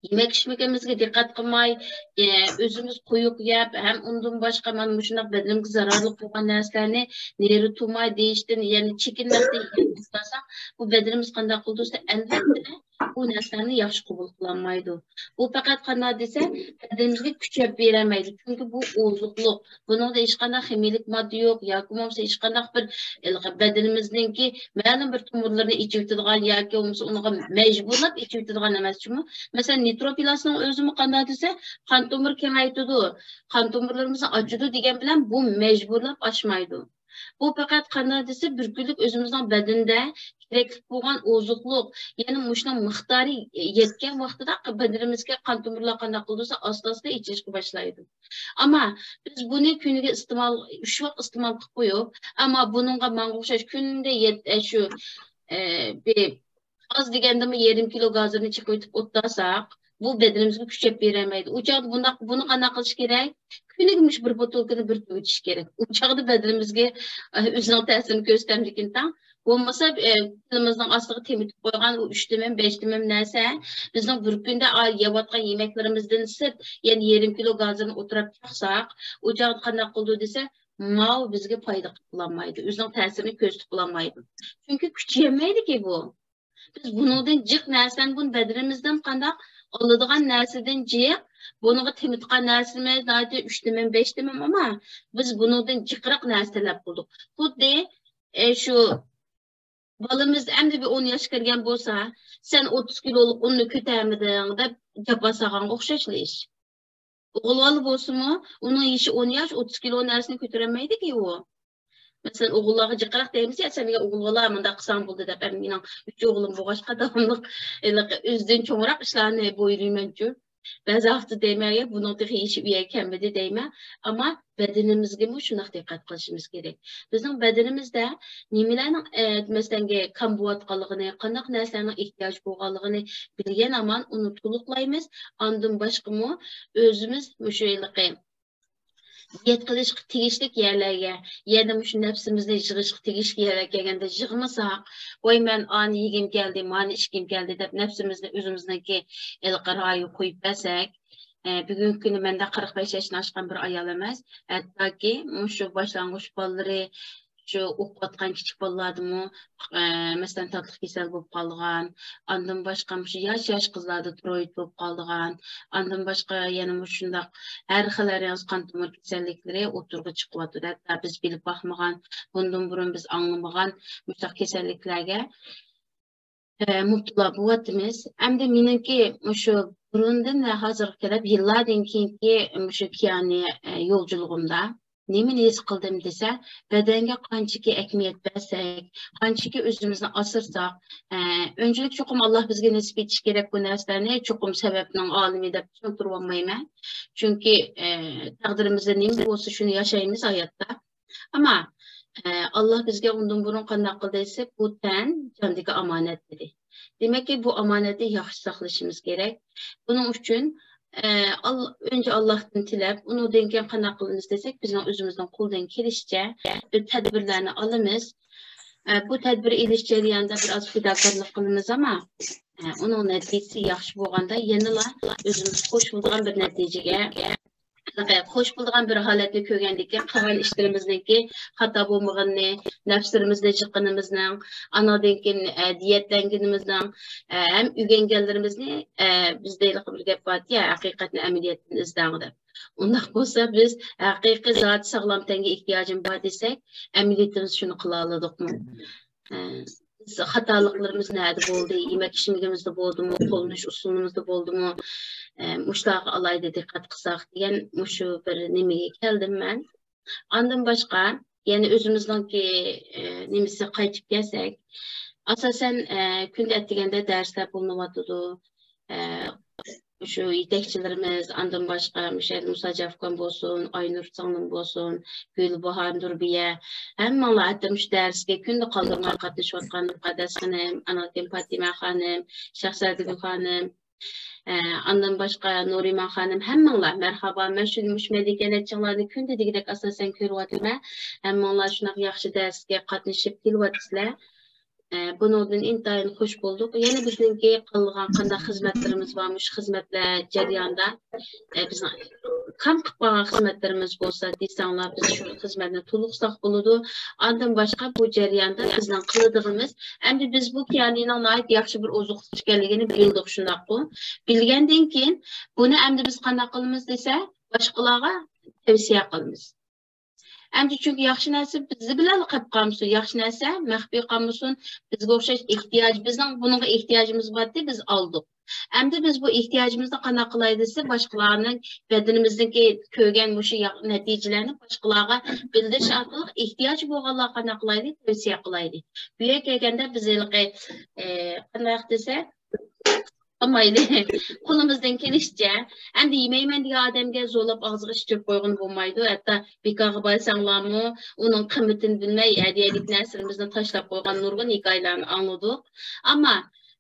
يېمەك-ئىچمىكىمىزگە دىققەت قىلماي، ئە، ئۆزىمىز قويۇق يەپ، ھەم ئۇندىن باشقا مانا مۇشۇنداق بەدىنىمىزگە زەرەرلىك بولغان نەرسىلەرنى نېرى تۇرماي دېيىشتىن، يەنە چېكىنمەستىن يەپ تۇرساق، بۇ بەدىنىمىز قانداق قىلىدۇ دېسە، ئەلۋەتتە، بۇ نەرسىلەرنى ياخشى قوبۇل قىلالمايدۇ. بۇ پەقەت قانداق دېسە، بەدىنىمىزگە كۈچەپ بېرەلمەيدۇ. چۈنكى بۇ ئوزۇقلۇق. بۇنىڭدا ھېچقانداق خىمىيىلىك ماددا يوق ياكى بولمىسا ھېچقانداق بىر، ھېلىقى بەدىنىمىزنىڭكى مەلۇم بىر تومۇرلىرىنى ئېچىۋېتىدىغان ياكى بولماسا ئۇنىڭغا مەجبۇرلاپ ئېچىۋېتىدىغان ئەمەس جۇمۇ. مەسىلەن، نىتروپىلاستنىڭ ئۆزىمۇ قانداق دېسە، قان تومۇر كېڭەيتىدۇ، قان تومۇرلىرىمىزنى ئاچىدۇ دېگەن بىلەن بۇ مەجبۇرلاپ ئاچمايدۇ. بۇ پەقەت قانداق دېسە، بىر كۈنلۈك ئۆزىمىزنىڭ بەدىنىدە كېرەكلىك بولغان ئوزۇقلۇق، يەنى مۇشۇنىڭ مىقدارى يەتكەن ۋاقتىدا بەدىنىمىزگە قان تومۇرلار قانداق قىلىدۇ دېسە، ئاستا-ئاستا ئېچىلىشقا باشلايدۇ. ئەمما بىز بۇنى كۈنىگە ئىستېمال، ئۈچ ۋاق ئىستېمال قىلىپ قويۇپ، ئەمما بۇنىڭغا ماڭا ئوخشاش كۈندە يەت-، ئە، شۇ، ئە، بىر ئاز دېگەندىمۇ يېرىم كىلو گازىرنى چېقىۋېتىپ ئولتۇرساق، بۇ بەدىنىمىزگە كۈچەپ بېرەلمەيدۇ. ئۇ چاغدا بۇنداق، بۇنى قانداق قىلىش كېرەك؟ كۈنىگە مۇشۇ بىر بوتۇلكىنى بىر تۈگىتىش كېرەك. ئۇ چاغدا بەدىنىمىزگە، ئە، ئۆزىنىڭ تەسىرىنى كۆرسىتەمدىكىن تاڭ. بولمىسا، ئە، تىلىمىزنىڭ ئاستىغا تېمىتىپ قويغان ئۇ ئۈچ تېمىم، بەش تېمىم نەرسە بىزنىڭ بىر كۈندە ئا-، يەۋاتقان يېمەكلىرىمىزدىن سىرت، يەنە يېرىم كىلو گازىرنى ئولتۇراپ چاقساق، ئۇ چاغدا قانداق قىلىدۇ دېسە، ماۋۇ بىزگە پايدا قىلىپ بولالمايدۇ، ئۆزىنىڭ تەسىرىنى كۆرسىتىپ بولالمايدۇ. چۈنكى كۈچىيەلمەيدىكى بۇ. بىز بۇنىڭدىن جىق نەرسىلەرنى بۇنى بەدىنىمىزدىن قانداق ئالىدىغان نەرسىدىن جىق، بۇنىڭغا تېمىتقان نەرسىمىز ناھايىتى ئۈچ تېمىم، بەش تېمىم، ئەمما بىز بۇنىڭدىن جىقراق نەرسە تەلەپ قىلدۇق. خۇددى، ئە، شۇ بالىمىز ئەمدى بىر ئون ياشقا كىرگەن بولسا، سەن ئوتتۇز كىلولۇق ئۇننى كۆتەرمىدىڭ دەپ جاپا سالغانغا ئوخشاشلا ئىش. ئوغۇل بالا بولسىمۇ، ئۇنىڭ يېشى ئون ياش، ئوتتۇز كىلو نەرسىنى كۆتۈرەلمەيدىكى ئۇ. مەسىلەن، ئوغۇللارغا جىقراق دەيمىز، يا سەن مېنىڭ ئوغۇل بالا مۇنداق قىلساڭ بولدى دەپ، ئەمدى مېنىڭ ئۈچ ئوغلۇم بولغاچقا داۋاملىق ھېلىقى ئۆزىدىن چوڭراق ئىشلارنى بۇيرۇيمەنچۇ. بەزى ۋاقىتتا دەيمەن، يا بۇنىڭ تېخى يېشى ئۇ يەرگە كەلمىدى دەيمەن. ئەمما بەدىنىمىزگىمۇ شۇنداق دىققەت قىلىشىمىز كېرەك. بىزنىڭ بەدىنىمىزدە نېمىلەرنىڭ، ئە، مەسىلەنگە كام بولۇۋاتقانلىقىنى، قانداق نەرسىلەرنىڭ ئېھتىياجى بولغانلىقىنى بىلگەن ھامان ئۇنى تولۇقلايمىز. ئاندىن باشقىمۇ ئۆزىمىز مۇشۇ ھېلىقى دىيەت قىلىشقا تېگىشلىك يەرلەرگە، يەنە مۇشۇ نەپسىمىزنى يىغىشقا تېگىشلىك يەرلەرگە كەلگەندە يىغمىساق، ۋاي، مەن ئانى يېگۈم كەلدى، مانى ئىچكۈم كەلدى دەپ نەپسىمىزنى ئۆزىمىزنىڭكى ھېلىقى رايىغا قويۇپ بەرسەك، ئە، بۈگۈنكى كۈنى مەندە قىرىق بەش ياشتىن ئاشقان بىر ئايال ئەمەس، ھەتتاكى مۇشۇ باشلانغۇچ بالىلىرى، شۇ ئوقۇۋاتقان كىچىك بالىلاردىمۇ، ئە، مەسىلەن، تاتلىق كېسەل بولۇپ قالىدىغان، ئاندىن باشقا مۇشۇ ياش-ياش قىزلاردا تىروئىد بولۇپ قالىدىغان، ئاندىن باشقا يەنە مۇشۇنداق ھەر خىل ھەر ياز قان تومۇر كېسەللىكلىرى ئوتتۇرىغا چىقىۋاتىدۇ. ھەتتا بىز بىلىپ باقمىغان، بۇندىن بۇرۇن بىز ئاڭلىمىغان مۇشۇنداق كېسەللىكلەرگە، ئە، مۇپتىلا بولۇۋاتىمىز. ئەمدى مېنىڭكى مۇشۇ بۇرۇندىن ۋە ھازىرغا كېلىپ يىللاردىن كېيىنكى مۇشۇ كىيانى، ئە، يولچىلىقىمدا نېمىنى ھېس قىلدىم دېسە، بەدەنگە قانچىكى ئەھمىيەت بەرسەك، قانچىكى ئۆزىمىزنى ئاسرىساق، ئە، ئۆنچىلىك چوقۇم ئاللا بىزگە نېسىپ ئېتىشى كېرەك بۇ نەرسىلەرنى، چوقۇم سەۋەبنىڭ ئالىمى دەپ چۈشەندۈرۈۋالمايمەن. چۈنكى، ئە، تەقدىرىمىزدە نېمە بولسا شۇنى ياشايمىز ھاياتتا. ئەمما، ئە، ئاللا بىزگە ئۇندىن بۇرۇن قانداق قىلدى دېسە، بۇ تەن جاندىكى ئامانەت دېدى. دېمەككى، بۇ ئامانەتنى ياخشى ساقلىشىمىز كېرەك. بۇنىڭ ئۈچۈن، ئە، ئال-، ئۆنچە ئاللاھتىن تىلەپ، ئۇنىڭدىن كېيىن قانداق قىلىمىز دېسەك، بىزنىڭ ئۆزىمىزنىڭ قولىدىن كېلىشىچە بىر تەدبىرلەرنى ئالىمىز. ئە، بۇ تەدبىر ئېلىش جەريانىدا بىر ئاز پىداكارلىق قىلىمىز، ئەمما، ئە، ئۇنىڭ نەتىجىسى ياخشى بولغاندا يەنىلا ئۆزىمىز خوش بولىدىغان بىر نەتىجىگە، خوش بولىدىغان بىر ھالەتنى كۆرگەندىن كېيىن قىلغان ئىشلىرىمىزنىڭكى خاتا بولمىغىنىنى، نەپسلىرىمىزنى جىققىنىمىزنىڭ، ئانىڭدىن كېيىن، ئە، دىيەتلەنگىنىمىزنىڭ، ئە، ھەم ئۆگەنگەنلىرىمىزنى، ئە، بىزدە ھېلىقى بىر گەپ بارتى، ھەقىقەتنى ئەمەلىيەتتىن ئىزدەڭ دەپ. ئۇنداق بولسا بىز ھەقىقىي زادى ساغلام تەنگە ئېھتىياجىم بار دېسەك، ئەمەلىيىتىمىز شۇنى قىلالىدۇقمۇ؟ ئە، بىز خاتالىقلىرىمىز نەدە بولدى؟ يېمەك ئىچمىكىمىزدە بولدىمۇ؟ قوللىنىش ئۇسۇلىمىزدا بولدىمۇ؟ ئە، مۇشۇلارغا ئالاھىدە دىققەت قىلساق دېگەن مۇشۇ بىر نېمىگە كەلدىم مەن. ئاندىن باشقا، يەنە ئۆزىمىزنىڭكى، ئە، نېمىسىگە قايتىپ كەلسەك، ئاساسەن، ئە، كۈندە ئەتىگەندە دەرسلەر بولۇنۇۋاتىدۇ. ئە، شۇ يېتەكچىلىرىمىز، ئاندىن باشقا مۇشۇ يەردە مۇساجاف ئۇكام بولسۇن، ئاينۇر سىڭلىم بولسۇن، گۈلباھار، نۇربىيە، ھەممىڭلار ھەتتا مۇشۇ دەرسكە كۈندە قالدۇرماي قاتنىشىۋاتقان مۇقەددەس خانىم، ئانىڭدىن پاتىمە خانىم، شاھزادىگۈل خانىم، ئە، ئاندىن باشقا نۇرىمان خانىم، ھەممىڭلار مەرھابا. مەن شۇ مۇشۇ مەدەنىيەت چىڭلارنى كۈندە دېگۈدەك ئاساسەن كۆرۈۋاتىمەن. ھەممىڭلار شۇنداق ياخشى دەرسكە قاتنىشىپ كېلىۋاتىسىلەر. ئە، بۇنىڭدىن ئىنتايىن خوش بولدۇق. يەنە بىزنىڭكى قالغان قانداق خىزمەتلىرىمىز بار، مۇشۇ خىزمەتلەر جەريانىدا، ئە، بىزنىڭ كام قىلىپ قالغان خىزمەتلىرىمىز بولسا دېسەڭلار، بىز شۇ خىزمەتنى تولۇقلىساق بولىدۇ. ئاندىن باشقا بۇ جەرياندا بىزنىڭ قىلىدىغىنىمىز، ئەمدى بىز بۇ كىيانىنىڭ ناھايىتى ياخشى بىر ئوزۇقلۇق ئىكەنلىكىنى بىلدۇق، شۇنداققۇ؟ بىلگەندىن كېيىن بۇنى ئەمدى بىز قانداق قىلىمىز دېسە، باشقىلارغا تەۋسىيە قىلىمىز. ئەمدى چۈنكى ياخشى نەرسە بىزدە بىلەنلا قېلىپ قالمىسۇن، ياخشى نەرسە مەخپىي قالمىسۇن، بىزگە ئوخشاش ئېھتىياج، بىزنىڭ بۇنىڭغا ئېھتىياجىمىز بارتى، بىز ئالدۇق. ئەمدى بىز بۇ ئېھتىياجىمىزنى قانداق قىلاي دېسە، باشقىلارنىڭ بەدىنىمىزدىكى كۆرگەن مۇشۇ يا-، نەتىجىلەرنى باشقىلارغا بىلدۈرۈش ئارقىلىق ئېھتىياجى بولغانلارغا قانداق قىلايلى، تەۋسىيە قىلايلى. بۇ يەرگە كەلگەندە بىز ھېلىقى، ئى، قانداق دېسە، قىلمايلى. قولىمىزدىن كېلىشىچە. ئەمدى يېمەيمەن دېگەن ئادەمگە زورلاپ ئاغزىغا ئىچۈرۈپ قويغىلى بولمايدۇ. ھەتتا بىكارغا بارساڭلارمۇ ئۇنىڭ قىممىتىنى بىلمەي، ھەدىيەلىك نەرسىلىرىمىزنى تاشلاپ قويغان نۇرغۇن ھېكايىلەرنى ئاڭلىدۇق. ئەمما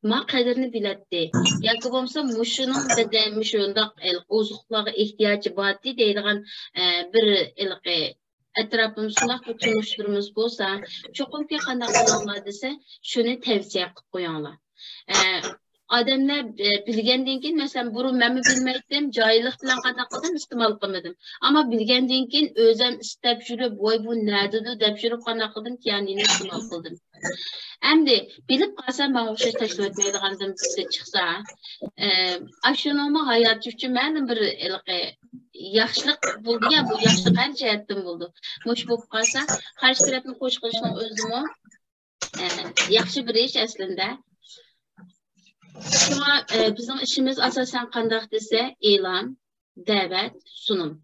ما قەدرىنى بىلەتتى. ياكى بولمىسا مۇشۇنىڭ بەدەن، مۇشۇنداق ھېلىقى ئوزۇقلارغا ئېھتىياجى بارتى دەيدىغان، ئە، بىر ھېلىقى ئەتراپىمىز شۇنداق بىر تونۇشلىرىمىز بولسا، چوقۇمكى قانداق قىلىڭلار دېسە، شۇنى تەۋسىيە قىلىپ قويۇڭلار. ئە، ئادەملەر، ئە، بىلگەندىن كېيىن، مەسىلەن، بۇرۇن مەنمۇ بىلمەيتتىم، جاھىللىق بىلەن قانداق قىلدىم، ئىستېمال قىلمىدىم. ئەمما بىلگەندىن كېيىن ئۆزۈم ئىستەپ يۈرۈپ، ۋاي، بۇ نەدىدۇ دەپ يۈرۈپ قانداق قىلدىم، كېيىن يەنە ئىستېمال قىلدىم. ئەمدى بىلىپ قالسا، ماڭا ئوخشاش تاشلىۋەتمەيدىغاندىن بىرسى چىقسا، ئە، ئاشۇنىڭمۇ ھاياتى ئۈچۈن مەلۇم بىر ھېلىقى ياخشىلىق بولدى يا، بۇ ياخشىلىق ھەر جەھەتتىن بولىدۇ. مۇشۇ بولۇپ قالسا، قارشى تەرەپنى خوش قىلىشنىڭ ئۆزىمۇ، ئە، ياخشى بىر ئىش ئەسلىندە. شۇڭا، ئە، بىزنىڭ ئىشىمىز ئاساسەن قانداق دېسە، ئېلان، دەۋەت، سۇنۇم.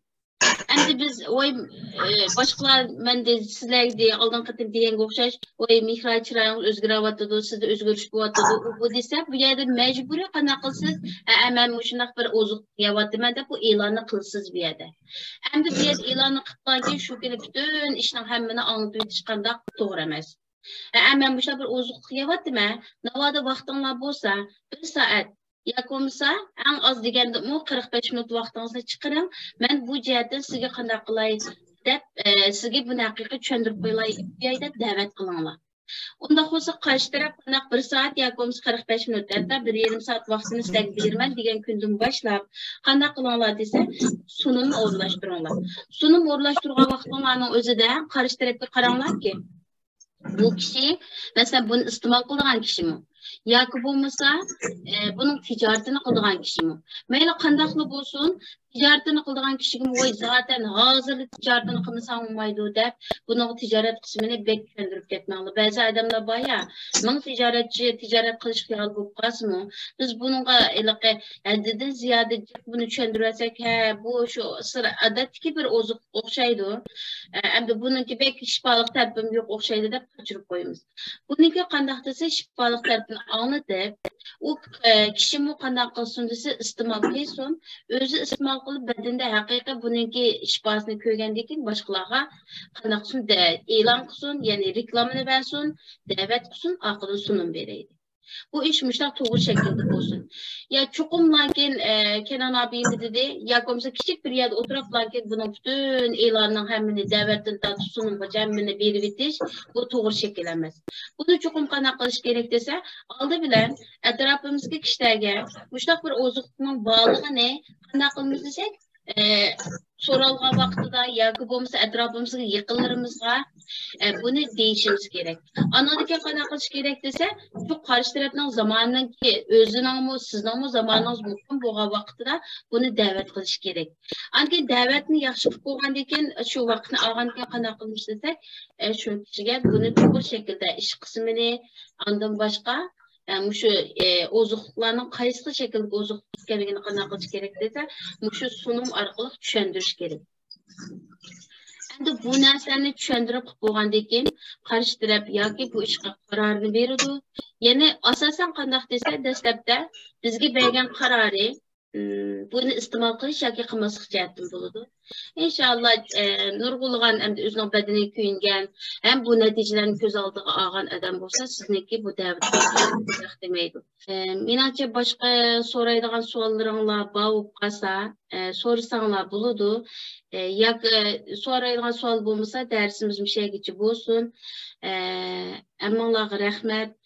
ئەمدى بىز، ۋاي، ئە، باشقىلار، مەن دە-، سىزلەرگە دە-، ئالدىنقى قېتىم دېگەنگە ئوخشاش، ۋاي، مېھراي، چىرايىڭىز ئۆزگىرىۋاتىدۇ، سىزدە ئۆزگىرىش بولۇۋاتىدۇ، ئۇ، بۇ دېسە، بۇ يەردە مەجبۇرىي قانداق قىلىسىز؟ ئە، ئە، مەن مۇشۇنداق بىر ئوزۇق يەۋاتىمەن دەپ، بۇ ئېلاننى قىلىسىز بۇ يەردە. ئەمدى بۇ يەردە ئېلاننى قىلغان كېيىن شۇ كۈنى پۈتۈن ئىشنىڭ ھەممىنى ئاڭلىتىۋېتىش قانداق توغرا ئەمەس. ئە، مەن مۇشۇنداق بىر ئوزۇقلۇق يەۋاتىمەن، ناۋادا ۋاقتىڭلار بولسا، بىر سائەت ياكى بولمىسا ئەڭ ئاز دېگەندىمۇ قىرىق بەش مىنۇت ۋاقتىڭىزنى چىقىرىڭ، مەن بۇ جەھەتتىن سىزگە قانداق قىلاي دەپ، ئە، سىزگە بۇنى ھەقىقىي چۈشەندۈرۈپ قوياي دەپ دەۋەت قىلىڭلار. ئۇنداق بولسا قارشى تەرەپ قانداق بىر سائەت ياكى بولمىسا قىرىق بەش مىنۇت، ھەتتا بىر يېرىم سائەت ۋاقتىنى سىزگە بېرىمەن دېگەن كۈندىن باشلاپ قانداق قىلىڭلار دېسە، سۇنۇمنى ئورۇنلاشتۇرۇڭلار. سۇنۇم ئورۇنلاشتۇرغان ۋاقتىڭلارنىڭ ئۆزىدە قارشى تەرەپكە قاراڭلاركى. بۇ كىشى، مەسىلەن، بۇنى ئىستېمال قىلىدىغان كىشىمۇ ياكى بولمىسا، ئە، بۇنىڭ تىجارىتىنى قىلىدىغان كىشىمۇ. مەيلى قانداقلا بولسۇن، تىجارىتىنى قىلىدىغان كىشىگىمۇ، ۋاي، زاتەن ھازىرلا تىجارىتىنى قىلمىساڭ بولمايدۇ دەپ، بۇنىڭغا تىجارەت قىسمىنى بەك چۈشەندۈرۈپ كەتمەڭلار. بەزى ئادەملەر بار يا، مىڭ تىجارەتچى تىجارەت قىلىش خىيالى بولۇپ قالسىمۇ، بىز بۇنىڭغا ھېلىقى ھەددىدىن زىيادە جىق بۇنى چۈشەندۈرۈۋەتسەك، ھە، بۇ شۇ سىر-، ئادەتتىكى بىر ئوزۇق ئوخشايدۇ. ئە، ئەمدى بۇنىڭكى بەك شىپالىق تەرىپىمۇ يوق ئوخشايدۇ دەپ قاچۇرۇپ قويىمىز. بۇنىڭكى قانداق دېسە، شىپالىق تەرىپىنى ئاڭلىتىپ، ئۇ، ئە، كىشىمۇ قانداق قىلسۇن دېسە، ئىستېمال قىلسۇن. ئۆزى ئىستېمال قىلىپ، بەدىنىدە ھەقىقىي بۇنىڭكى شىپاسىنى كۆرگەندىن كېيىن باشقىلارغا قانداق قىلسۇن، دە-، ئېلان قىلسۇن، يەنى رېكلامىنى بەرسۇن، دەۋەت قىلسۇن، ئارقىدىن سۇنۇم بېرەيلى. بۇ ئىش مۇشۇنداق توغرا شەكىلدە بولسۇن. يا چوقۇملاركىن، ئە، كەنان ئابىيىم دېدى، ياكى بولمىسا كىچىك بىر يەردە ئولتۇرۇپلاركىن بۇنىڭ پۈتۈن ئېلاننىڭ ھەممىنى دەۋەتتىن تارتىپ سۇنۇمغىچە ھەممىنى بېرىۋېتىش، بۇ توغرا شەكىل ئەمەس. بۇنى چوقۇم قانداق قىلىش كېرەك دېسە، ئالدى بىلەن ئەتراپىمىزدىكى كىشىلەرگە مۇشۇنداق بىر ئوزۇقلۇقنىڭ بارلىقىنى قانداق قىلىمىز دېسەك، ئە، سورالغان ۋاقتىدا ياكى بولمىسا ئەتراپىمىزدىكى يېقىنلىرىمىزغا، ئە، بۇنى دېيىشىمىز كېرەك. ئاندىن كېيىن قانداق قىلىش كېرەك دېسە، شۇ قارشى تەرەپنىڭ زامانىنىڭكى، ئۆزىنىڭمۇ، سىزنىڭمۇ زامانىڭىز مۇقىم بولغان ۋاقتىدا بۇنى دەۋەت قىلىش كېرەك. ئاندىن كېيىن دەۋەتنى ياخشى قىلىپ بولغاندىن كېيىن، شۇ ۋاقىتنى ئالغاندىن كېيىن قانداق قىلىمىز دېسەك، ئە، شۇ كىشىگە بۇنى توغرا شەكىلدە ئىش قىسمىنى، ئاندىن باشقا، ئە، مۇشۇ، ئە، ئوزۇقلۇقلارنىڭ قايسى خىل شەكىلدىكى ئوزۇقلۇق ئىكەنلىكىنى قانداق قىلىش كېرەك دېسە، مۇشۇ سۇنۇم ئارقىلىق چۈشەندۈرۈش كېرەك. ئەمدى بۇ نەرسىلەرنى چۈشەندۈرۈپ قىلىپ بولغاندىن كېيىن، قارشى تەرەپ ياكى بۇ ئىشقا قارارنى بېرىدۇ. يەنى ئاساسەن قانداق دېسە، دەسلەپتە بىزگە بەرگەن قارارى، ئىم، بۇنى ئىستېمال قىلىش ياكى قىلماسلىق جەھەتتىن بولىدۇ. ئىنشائاللا، ئە، نۇرغۇنلىغان ئەمدى ئۆزىنىڭ بەدىنىگە كۆيۈنگەن ھەم بۇ نەتىجىلەرنى كۆز ئالدىغا ئالغان ئادەم بولسا، سىزنىڭكى بۇ دەۋىتىڭىز دېمەيدۇ. ئە، مېنىڭچە، باشقا سورايدىغان سوئاللىرىڭلار بار بولۇپ قالسا، ئە، سورىساڭلار بولىدۇ. ئە، ياكى سورايدىغان سوئال بولمىسا، دەرسىمىز مۇشۇ يەرگىچە بولسۇن. ئە، ھەممىڭلارغا رەھمەت.